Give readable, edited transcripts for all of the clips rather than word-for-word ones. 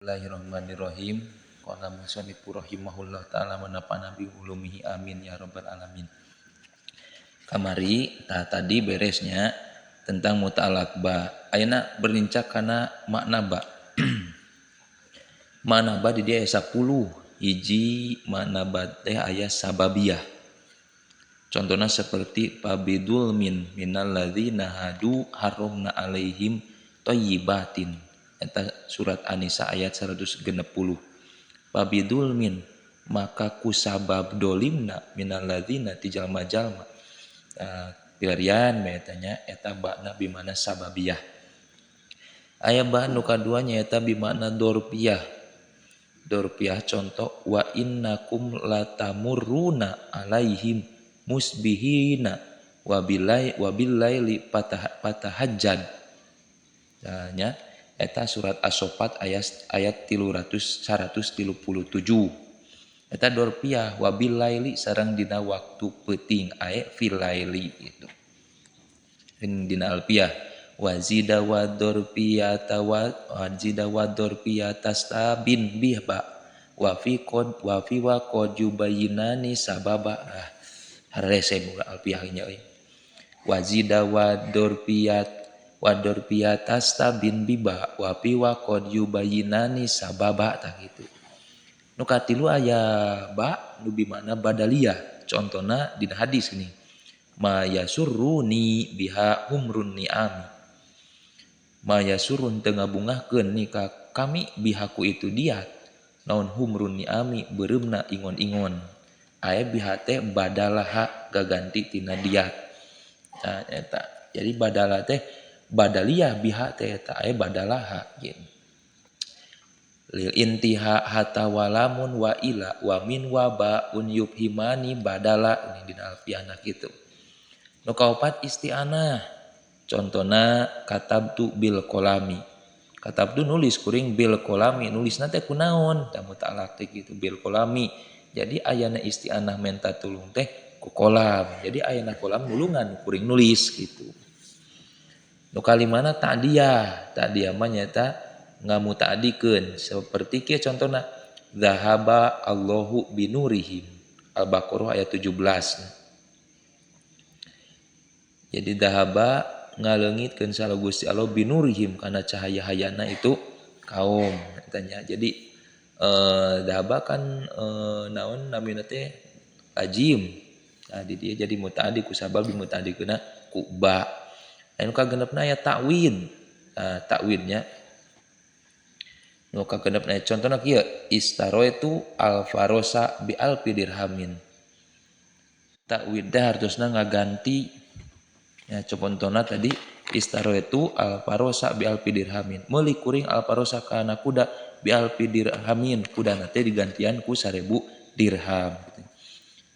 Bismillahirrahmanirrahim. Qala musannifu rahimahullah taala wa nafa'ana bi ulumihi, amin ya rabbal alamin. Kamari tah tadi beresnya tentang muta'alaq ba. Ayeuna berlincak kana makna ba. Makna ba di dieu aya 10. Hiji, makna ba teh aya sababiyah. Contohnya seperti fabidzulmin minalladzina hadu harramna alaihim thayyibatin. Eta surat An-Nisa ayat 160. Fabidzulmin, maka kusabab dolimna, minalladzina ti jalma-jalma. Nah, pilarian nya eta ba'na bimana sababiyah. Aya ba nu kaduanya, eta bimana dorfiyah. Dorfiyah contoh wa innakum latamurruna alaihim musbihina wabilai wabillaili fatah fatahajjad. Nah, nya eta surat As-Saffat ayat ayat 300 137. Eta dorfiyah, wabillaili sareng dina waktu peuting, ae fillaili itu dina alfiah wazida wa dorfiyata wa wazida wa dorfiyata stabin bih ba wa fi qad wa fi wa qad yubayyinani sababa. Ah, harese alfiah nya euy. Wazida wa dorfiyat wa dorfiyatas tabin biba wa fi wa qad yubayyinani sababa, tah gitu. Nu katilu, aya ba nu bimana badaliyah. Contohna dina hadis ini, ma yasurruni biha humrun ni'ami, ma yasurrun teu ngabungahkeun ni ka kami, biha ku itu diat, naon humrun ni'ami beureumna ingon-ingon. Aya biha teh badalaha, gaganti tina diat. Nah, eta jadi badala teh badaliyah, biha teh eta aya badalaha gitu. Lil intiha hatta walamun wa ila wa min wa baun yubhimani badala, ini dina alfiahna kitu. Nu kaopat, isti'anah. Contohna katabtu bil kolami, katabtu nulis kuring, bil kolami nulisna teh kunaon? Tah, muta'alaq teh gitu, bil kolami. Jadi ayana isti'anah menta tulung teh ku kolam, jadi ayana kolam nulungan kuring nulis gitu. Nu kalimana ta'diyah. Ta'diyah mah nyaeta ngamuta'adikeun, seperti kieu contohna zahaba Allahu binurihim, Al-Baqarah ayat 17. Jadi dahaba ngaleungitkeun saha Gusti Allah, binurihim kana cahaya hayana itu kaum tanya. Jadi dahaba kan naon namina teh lazim. Nah, di dia jadi mutaaddi kusabab dimutaadikeunna ku ba. Anu kagenepna aya ta'wid. Nah, ta'widnya nu kagenepna contohna kieu, istaraitu al farosa bi alfi dirhamin. Ta'wid teh hartosna ngaganti ya. Contohna tadi istaraitu al farosa bi alfi dirhamin, meuli kuring al farosa kana kuda, bi alfi dirhamin, kudana teh digantian ku 1000 dirham.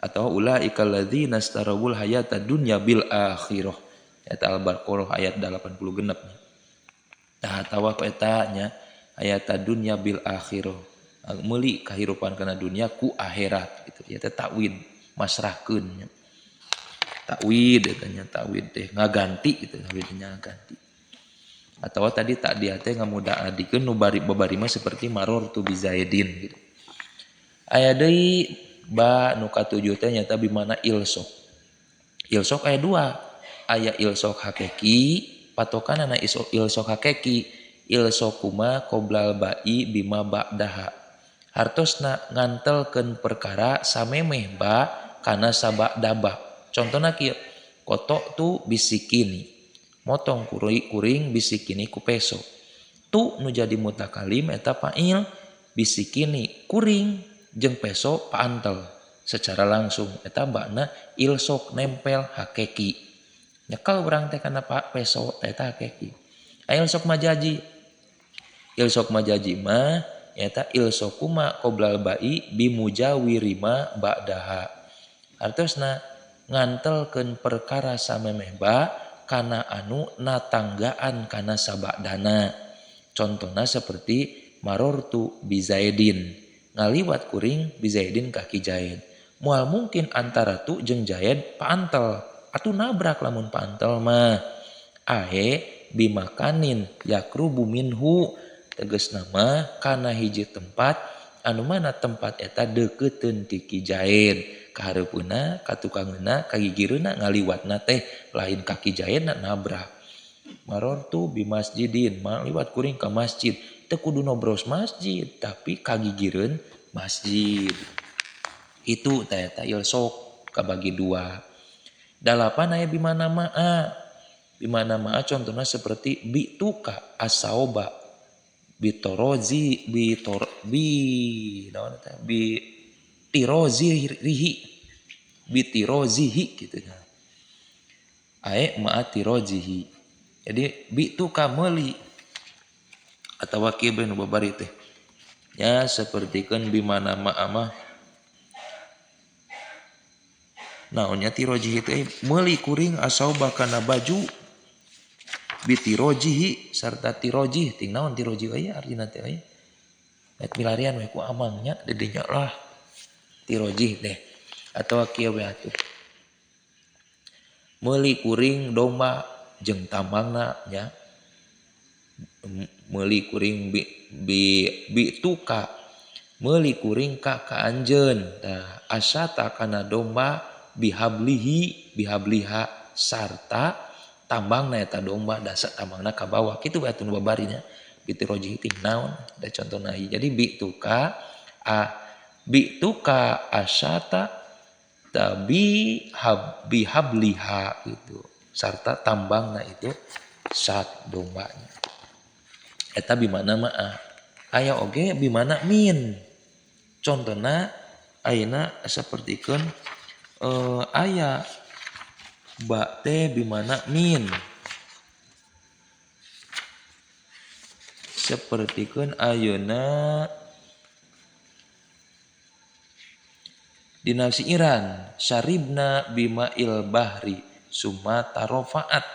Atau ulaikal ladzina istarawul hayata dunya bil akhirah, eta Al-Baqarah ayat 80 genep. Tah, atawa eta nya hayata dunya bil akhirah, meuli kahirupan kana dunia ku akhirat gitu ya. Teh ta'wid, masrahkeun ta'wid eta nya. Ta'wid teh ngaganti gitu, ta'wid ngaganti. Atau tadi tak dia teh ngamuta'addikeun nu bari babari mah, seperti marartu bizaidin gitu. Aya deui ba nu katujuh teh nyata bimana ilsok. Ilsok aya dua, aya ilsok hakiki. Patokanana ilsok hakiki, ilsokuma qoblal ba'i bima ba'daha, hartosna ngantelkeun perkara samemeh ba kana sabada ba. Contohna kieu, qata'tu bisikini, motong kuring, bisikini ku peso. Tu nu jadi mutakalim eta fa'il, bisikini kuring, jeung peso paantel secara langsung. Eta ba'na ilsok, nempel hakiki, nyekel urang teh kana pak peso, eta hakiki. Aya ilsok majazi. Ilsok majazi mah eta ilsokuma qoblal ba'i bimujawirima ba'daha, hartosna ngantelkeun perkara samemeh ba kana anu natanggaan kana sabadana. Contohna seperti marartu bizaidin, ngaliwat kuring, bizaidin ka ki Zaid. Moal mungkin antara tu jeung Zaid paantel, atuh nabrak lamun paantel mah. Ae bimakanin yakrubu minhu. Tegasna mah kana hiji tempat anu mana tempat eta deukeuteuun ti Ki Jaid. Kahareupeunna, katukangeunna, kagigireunna ngaliwatna teh lain ka Ki Jaidna nabrak. Marortu bi masjidin, maliwat kuring ka masjid. Teu kudu nobros masjid, tapi kagigireun masjid. Itu teh eta ilsok kabagi dua. Dalapan aya bimana ma'a. Bimana ma'a contohna seperti bituka asaoba bitorozi bitor bi naon eta bi tirozi rihi bitirozihi kitu nya. Ae ma'a tirozihi. Jadi bituka meuli atawa kieu bae nu babari teh. Nya sapertikeun bimana ma'a mah naonnya tirojihi teh meuli kuring asaoba kana baju bitirojihi sarta tirojih ting naon tirojih euy artina teh euy. Rek milarian we ku amang nya di dinya lah tirojih teh atawa kieu we atuh. Meuli kuring domba jeung tambangna nya. Meuli kuring bi bi bituka meuli kuring ka ka anjeun tah asata kana domba bihablihi bihabliha sarta tambangna eta domba dasa tambangna ka bawah kitu we atuh nu babari nya bitirojih teh naon da contona jadi bituka a bituka asata tabi hab bihabliha gitu sarta tambangna itu sat dombanya eta bimana ma'a aya oge bimana min contona ayeuna sapertikeun aya ba teh bimana min sapertikeun ayeuna dina siiran syaribna bima'il bahri summa tarofaat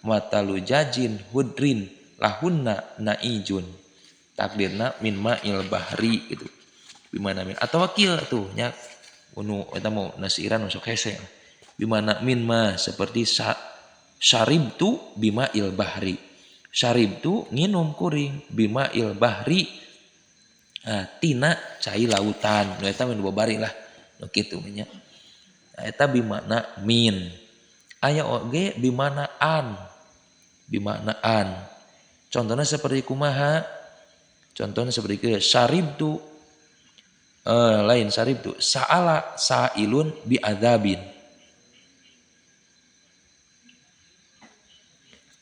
matalujajin hudrin lahunna naijun takdirna min ma'il bahri gitu bimana min atawa kieu tuh nya unu eta mau nasiran sok hese bimana min mah seperti syaribtu bima'il bahri syaribtu nginum kuring bima'il bahri tina cai lautan nu eta mun babari lah nu kitu nya eta bimana min aya oge bimana an bimana an contohnya seperti kumaha contohnya seperti kieu syaribtu lain syaribtu sa'ala sa'ilun bi'adzabin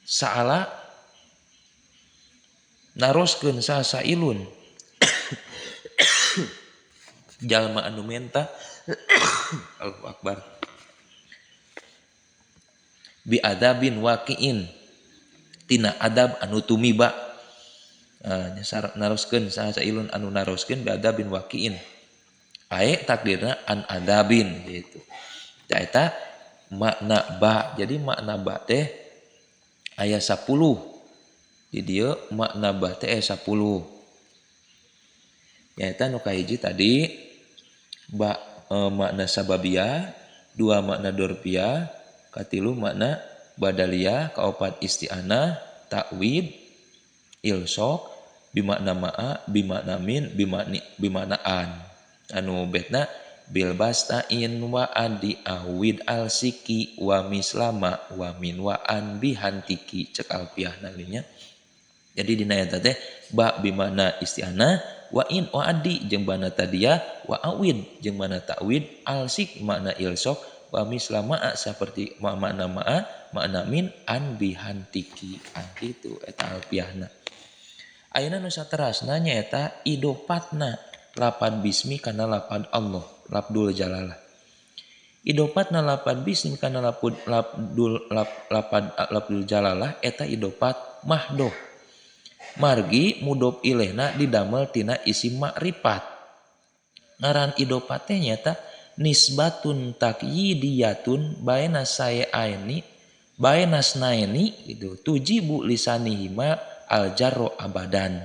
sa'ala naroskeun sa sa'ilun jalma anu menta Allahu akbar bi'adzabin waqi'in tina adab anu tumiba naroskeun sa sa'ilun anu naroskeun bi'adzabin waqi'in ae takdirna an adabin gitu eta makna ba jadi makna ba teh aya 10 di dieu makna ba teh aya 10 nyaeta nu kahiji tadi ba makna sababiyah dua makna dorpiyah katilu makna badaliyah kaopat isti'anah takwid ilsok bimakna ma'a bimakna min bimakna an anu betna bil bastain wa adi awid al siki wa mislama wa min wa an bihantiki cek alfiah nalinya. Jadi dina eta teh ba bimakna isti'anah wa in wa adi jeung bana tadiah wa awid jeung mana takwid al sik makna ilsok wa mislama seperti makna ma'a makna min an bihantiki an kitu eta alfiahna. Ayeuna nu saterasna nyaeta idopatna lapad bismi kana lapad Allah labdul jalalah. Idopatna lapad bismi kana labdul jalalah eta idopat mahdoh. Margi mudof ilaihna didamel tina isim makrifat. Ngaran idopat teh nyaeta nisbatun takyidiyatun baina sayaini baina snaini gitu tujibu lisanihima al jarro abadan.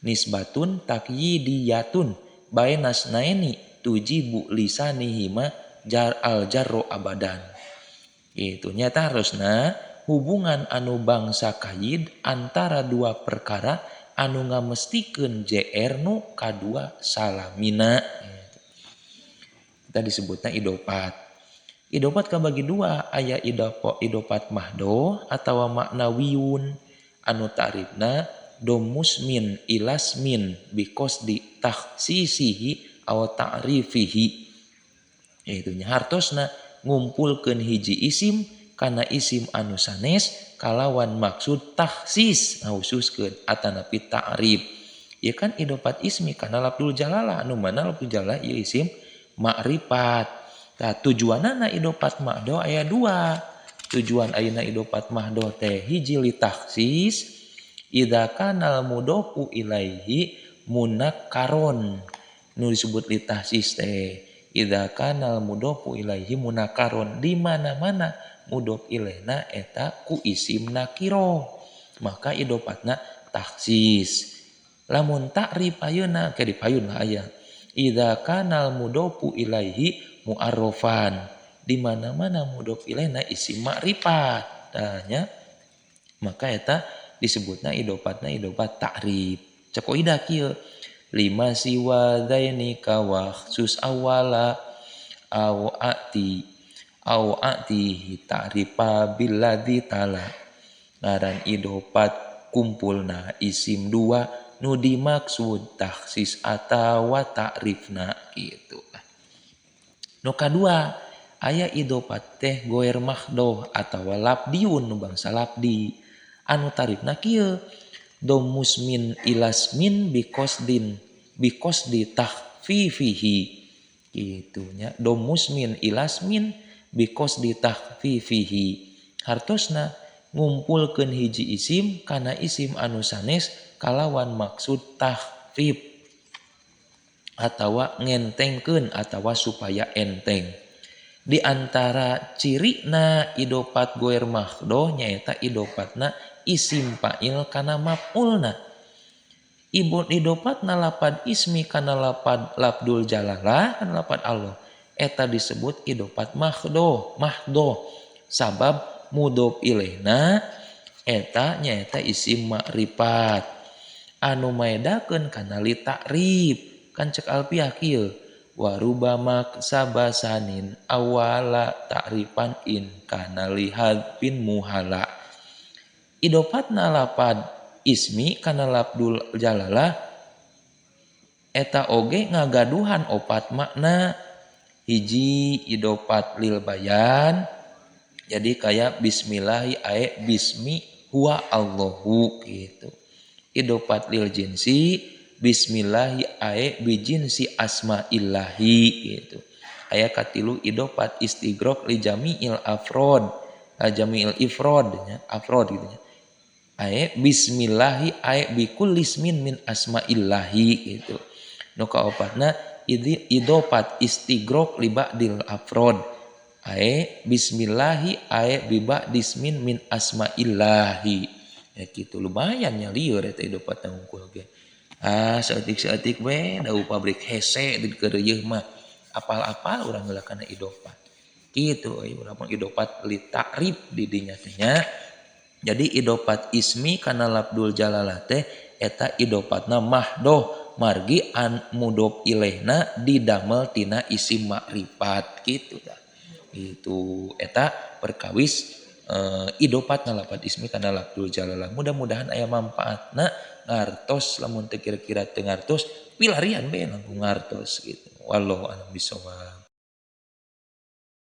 Nisbatun takyidiyatun baina snaini tujibu lisanihima jar al jarro abadan. Itu nyata harusna hubungan anu bangsa kayid antara dua perkara anu ngamestikeun JR nu kadua salamina. Kita disebutna idopat. Idopat kabagi dua, aya idopat mahdoh atawa maknawiyun anu ta'rifna domusmin ilasmin biqasdi takhsisihi aw ta'rifihi. Itu nya hartosna ngumpulkeun hiji isim kana isim anu sanes kalawan maksud takhsis ngahususkeun atanapi ta'rif. Ieu kan idopat ismi kana lafdzul jalalah anu mana lafdzul jalalah ieu isim ma'rifat. Tah tujuanana idopat mahdoh aya dua. Tujuan ayeuna idopat mahdoh teh hiji li takhsis idza kanal mudhofu ilaihi munakkaron. Nu disebut li takhsis teh idza kanal mudhofu ilaihi munakkaron, di mana-mana mudhof ilaihna eta ku isim nakiro, maka idopatna takhsis. Lamun ta'rif ayeuna ke dipayun lah aya idza kanal mudhofu ilaihi mu'arrafan, di mana-mana mudhof ilaihna isim ma'rifat. Tah nya maka eta disebutna idopatna idopat ta'rif. Cek kaidah kieu lima siwa dzaini ka wakhsus awala au ati au atihi ta'rifa billadzi tala. Ngaran idopat kumpulna isim dua nu dimaksud takhsis atawa ta'rifna gitu. Nu kadua aya idopat teh goer mahdoh atawa labdiun nu bangsa labdi anu tarifna kieu domusmin ilasmin biqasdin biqasdi takhfifihi kitu nya. Domusmin ilasmin biqasdi takhfifihi hartosna ngumpulkeun hiji isim kana isim anu sanes kalawan maksud takhfif atawa ngentengkeun atawa supaya enteng. Di antara cirina idopat goer mahdoh nyaeta idopatna isim fa'il kana maf'ulna. Ibun idopatna lapad ismi kana lapad labdul jalalah kana lapad Allah eta disebut idopat mahdoh mahdoh sabab mudhof ilaihna eta nyaeta isim ma'rifat anu maedakeun kana li ta'rif. Kan cek alfiah kieu warubamak sabasanin awala ta'rifan in kana lihadfin muhala. Idopatna lapad ismi kana labdul jalalah eta oge ngagaduhan opat makna. Hiji idopat lil bayan, jadi kayak bismillahi ae bismi huwa Allahu gitu. Idopat lil jinsi bismillahi ae bijinsi asma'illahi gitu. Aya katilu idopat istigrok li jami'il afrod, jami'il ifrod nya, afrod gitu nya. Ae bismillahi ae bikullismin min asma'illahi gitu. Nu kaopatna idopat istigrok li ba'dil afrod. Ae bismillahi ae bi ba'dismin min asma'illahi. Ya gitu lumayan nya lieur eta idopat ngungkul ge. Ah saeutik-saeutik we dau pabrik hese di keureuyeung mah apal-apal urang heula kana idopat. Kitu euy urang mah idopat li ta'rif di dinya teh nya. Jadi idopat ismi kana labdul jalalah teh eta idopatna mahdoh margi an mudhof ilaihna didamel tina isim ma'rifat kitu dah. Itu eta perkawis idopat na lapad ismi kana labdul jalalah. Mudah-mudahan aya manfaatna ngartos lamun teu kira-kira teu ngartos pilarian bae langkung ngartos gitu. Wallahu a'lam bishawab.